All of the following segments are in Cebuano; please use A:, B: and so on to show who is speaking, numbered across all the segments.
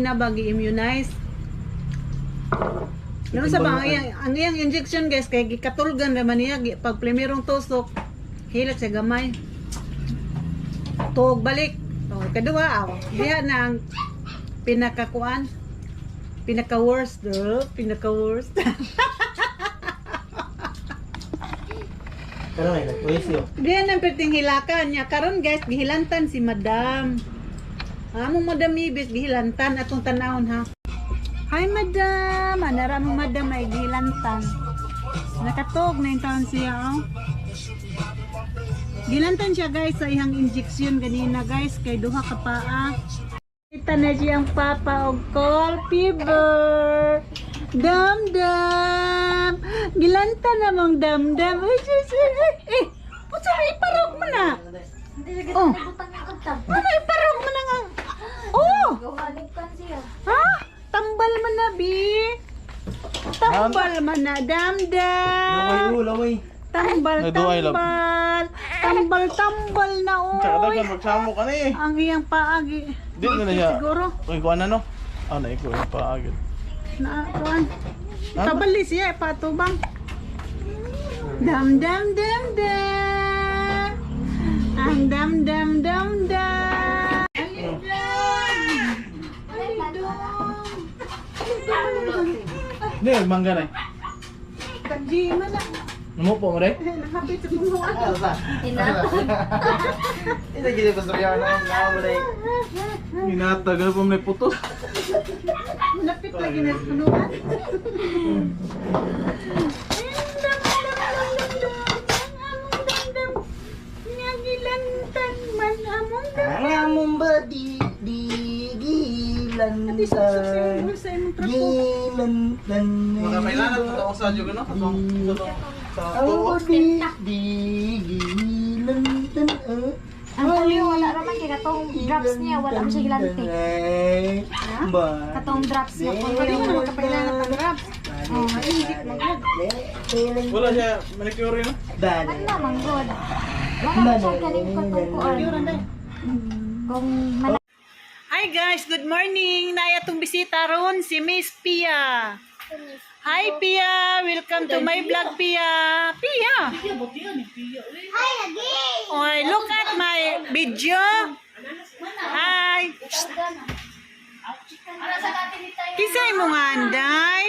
A: Ganina ba gi-immunize? Ano sa ba ang iyang injection, guys, kay gikatulgan naman niya pag primerong tusok, hilak siya gamay. Tuog balik. Oh, kaduha aw. Diha na ang pinakakuan. Pinaka worst, do. Pinaka worst.
B: Pero may nag-uisyo.
A: Diha na ang perting hilakan niya. Karon, guys, gihilantan si Madam. Among Madam Ibis gihilantan atong tanawon ha. Hi, Madam. Anara mo, Madam, ay gihilantan. Nakatog na yung taon siya oh. Gilantan siya, guys, sa iyang injection ganina, guys, kay duha ka paa. Kita na siyang papa og call fever. Dam dam. Gilantan na mong dam dam. Ay, sus, ay, ay, eh. Unsa may iparog mo na? Oh. Ano iparog mo na nga? Oh! Ha? Tambal man na, bi. Tambal man na, dam dam.
B: Laway, oh, laway.
A: Tambal,
C: Nagduay, love.
A: Tambal. Tambal, tambal na,
C: Tsaka
A: oy.
C: dagan magsamo ka ni.
A: Ang iyang paagi.
C: Di na na siya.
A: Siguro.
C: Uy, kuan na no. Ah, na iko yung paagad.
A: Na, kuan.
C: Ano?
A: Tabali siya, patubang. Dam, dam, dam, dam. Ang dam, dam, dam, dam. Alidong. Alidong.
C: Hindi, mangga na eh.
A: Kanji man na.
C: Numupo mo rin?
A: Nakapit sa punuan.
B: Ito gini ko sa na ang mo na.
C: Hinatag, ano pa may putos?
A: Malapit lagi na sa punuan. Dam, dam, dam, dam, dam. Ang among dam, dam. Nga gilantan man among dam.
B: Ang among body di
A: Ati suksok sa
B: gilantan.
A: imong sa imong trapo.
B: Gilantan.
C: Makakailangan ito akong sadyo ka no? Katong, katong, sa
B: Ang
C: tuo.
B: body di gilantan. Eh.
D: Ang tuloy, wala raman kay katong drops niya, wala mo siya gilanti.
B: Ba.
D: Katong drops niya kung
A: Pwede mo naman kapailangan ang drops. Oh, ma-inject mo yun.
C: Wala siya manicure no?
D: Ano na man good. Wala mo siya kaning katong kuan.
A: Yun, anday.
D: Kung man
A: Hi guys, good morning. Naya tong bisita ron si Miss Pia. Hi Pia, welcome to my vlog, Pia. Pia. Hi again. Oy, look at my video. Hi. Kisay mo nga anday.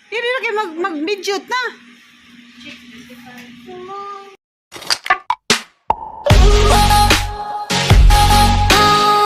A: Dili na kay mag mag-video na.